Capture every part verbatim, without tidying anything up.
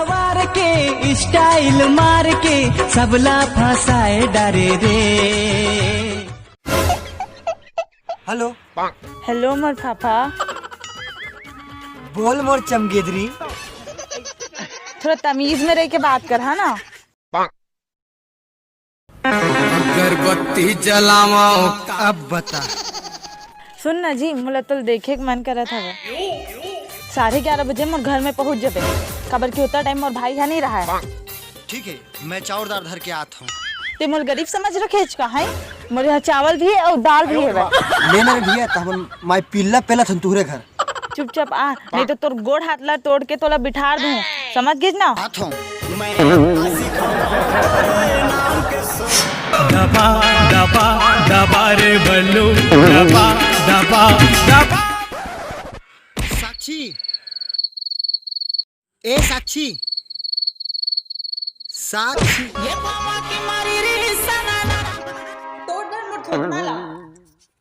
मार के, स्टाइल मार के, सबला फंसाए डारे रे। हेलो। हेलो मोर फाफा। बोल मोर चमगेदरी। थोड़ा तमीज में रह के बात कर, है ना? अगरबत्ती जलावा। अब बता। सुन ना जी, मोला तोला देखे के मन करत हवे। साढ़े ग्यारह बजे मोर घर में पहुंच जबे, काबर कि ओतना टाइम मोर भाई हा नहीं रहा है। ठीक है, मैं चाउर दाल धर के आत हूँ। ते मोला गरीब समझ रखे हच का है? मोर यहाँ चावल भी है और दाल भी है। ले ना रे भैया, तहन माई पिल्ला पेलत हन तुहरे घर। चुपचाप आ, नहीं तो तोर गोड़ हाथ ला तोड़ के तोला बिठार दूं, समझ गेस ना? हाथ हूँ। दबा, दबा, दबा रे बल्लू, दबा, दबा, दबा। साक्षी, ए साक्षी, साक्षी। ये पावा के मारी रे सना। तोड़ दे मोर थोथना ला।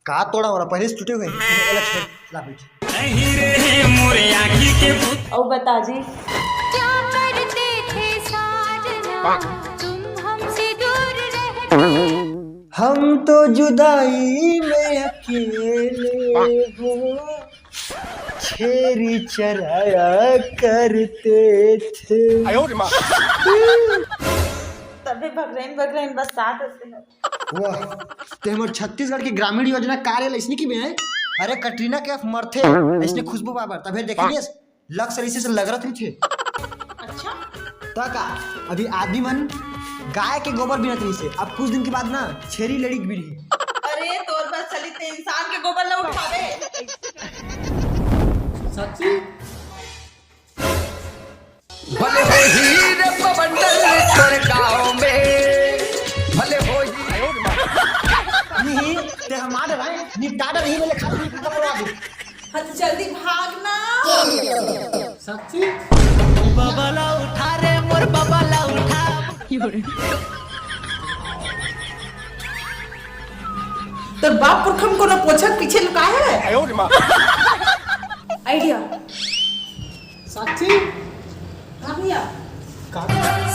का तोड़ा हो रहा? पहले से टूटे हुए हैं। एला छोड़, ला बैठ। नहीं रे मोरे आँखी के पुत। और बता जी। क्या करते थे साजना, तुम हमसे दूर रहते। हम तो जुदाई में अकेले हो, छेरी चराया करते थे। तभी भगरैन भगरैन बस साथ हंसते हैं। वाह, ते हमर छत्तीसगढ़ के ग्रामीण योजना कार्य लइसनी की बे हैं? अरे कटरीना कैफ मरथे, इसने खुशबू बाबर, तभे देखिए लक्स ऐसे से लगरत रही थे। अच्छा? त का, अभी आदमी मन गाय के गोबर बिनत रही से, अब कुछ दिन के बाद ना छेरी लड़ी के बिनही। अरे तोर बस चली ते इंसान के गोबर ला उठावे। सच्ची? भले हो ही रे बवंडर तोर गाँव में, भले हो ही। नहीं, ते हमारे भाई निपटा दे, नहीं बोले खाली खत्म करवा दे। हाँ, तो जल्दी भागना। सच्ची? बाबा ला उठा रे, मोर बाबा ला उठा। तोर बाप पुरखा में कोनो पोछा पीछे लुकाए है? आइडिया। साक्षी? हाँ भैया। का?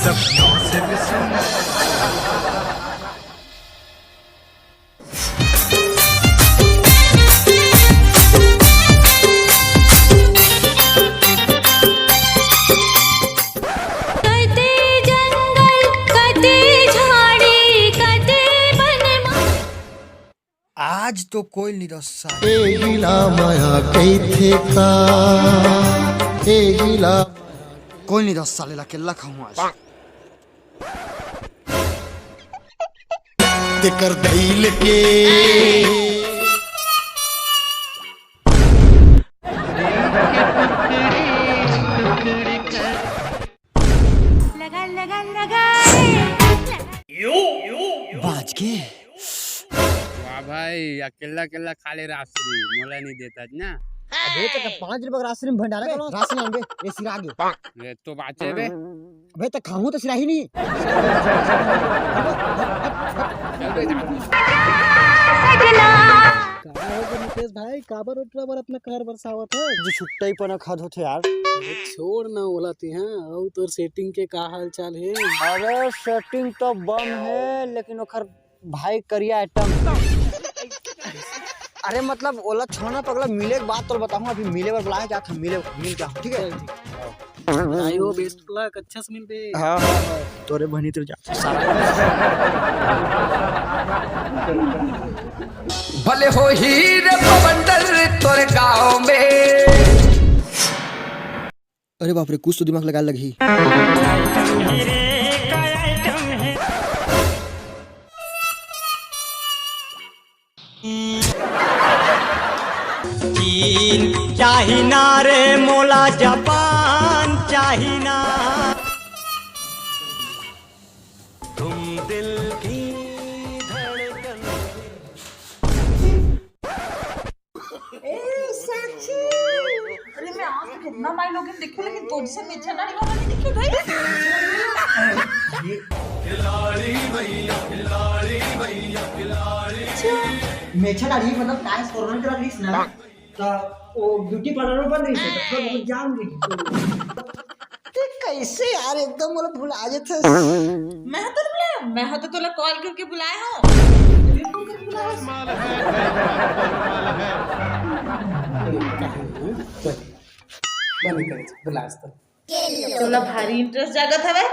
सपनों से भी सुंदर। कते जंगल, कते झाड़ी, कते बन मा- आज तो कोई नहीं रस्सा। ए गिला माया कइथे का, ए गिला। कोई नहीं रस्सा लेला, केला खाऊं आज। तेकर दई लेके। लगा, लगा, लगा रे। बाज के। वाह भाई, अकेला अकेला खा ले राशि, मोला नहीं देता ना। अबे तो पाँच रुपए का राशि में भंडारा करो, राशि आंगे, ये सिरा आगे। ये तो बात है बे। अबे त खाहूं त सिराही नहीं। का हो गे मुकेश भाई, काबर ओटरा बर अतना कहर बरसावत है? जी छुट्टा ही पना खाद होथे यार। अरे छोड़ ना ओला ते, हाँ, अउ तोर सेटिंग के का हाल चाल है? अरे सेटिंग तो बम है, लेकिन ओखर भाई करिया आइटम। अरे मतलब ओला छोड़ना पगला, मिले के बाद तो बताऊंगा, अभी मिले बर बुलाया जात हम, मिले, मिल के आऊं, ठीक है? चल ठीक। भाई वो बेस्ट ला कच्छा से मिल बे। हाँ, हाँ, हाँ। तोरे बहनी तेरे जा। भले हो ही रे बवंडर तोरे गाँव में। अरे बाप रे, कुछ तो दिमाग लगा लगही। चीन चाही ना रे मोला, जापान चाही ना। तुम दिल की धड़कन। ए साक्षी, अरे मैं आज तक इतना माई लोगन देखी, लेकिन तो जैसे मेछा दाढ़ी वाला नहीं देखी भाई। मेछा दाढ़ी मतलब काहे कोरोना के रख लीस ना, तो वो ब्यूटी पार्लर में बन रही थी, तो थोड़ा बहुत जान गई। ठीक है, ऐसे यार एकदम मोला भुला जाथे। मैं तो बुलाया, मैं तो तोला कॉल करके बुलाया हूँ। बने करे, बुला तो। तोला भारी इंटरेस्ट जागत हवे।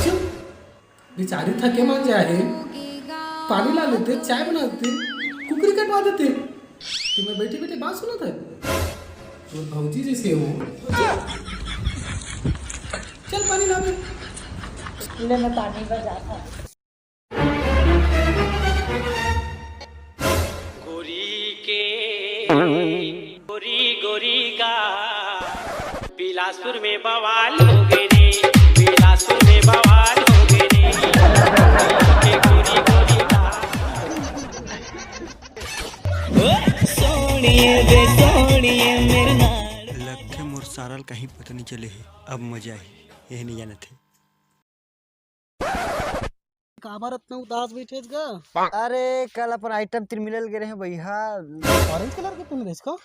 चुप। बेचारी थके मन जाहे, पानी ला लेते, चाय बना देते, कुकरी कटवा देते, तो मैं बैठे बैठे बात सुना था। और भौजी जैसे हो। चल पानी ला दे। ले, मैं पानी बर जाता। गोरी के गोरी गोरी का बिलासपुर में बवाल हो गए रे। बिलासपुर में बवाल हो गए रे। के गोरी गोरी का। ओ सोनिए बे सोनिए मेरे नाल। लगथे मोर सारा ल कहीं पता नहीं चले हे। अब मजा आही, यह नहीं जानत हे। काबर अतना उदास बैठेस गा? अरे, कल अपन आइटम तीर मिलल गे रहे भैया। ऑरेंज कलर के पहने रहिस का?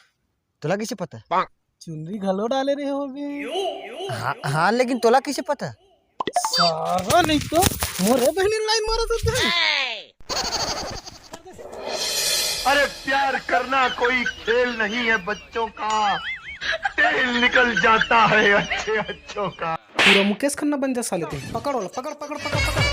तोला कइसे पता? चुनरी घलो डाले रहे होबे। हाँ, हाँ, लेकिन तोला कइसे पता? सारा नहीं तो मोरे बहनी लाइन मारत होते। अरे प्यार करना कोई खेल नहीं है बच्चों का, तेल निकल जाता है अच्छे अच्छों का। पूरा मुकेश खन्ना बन जा साले तू। पकड़ वाला, पकड़, पकड़, पकड़, पकड़।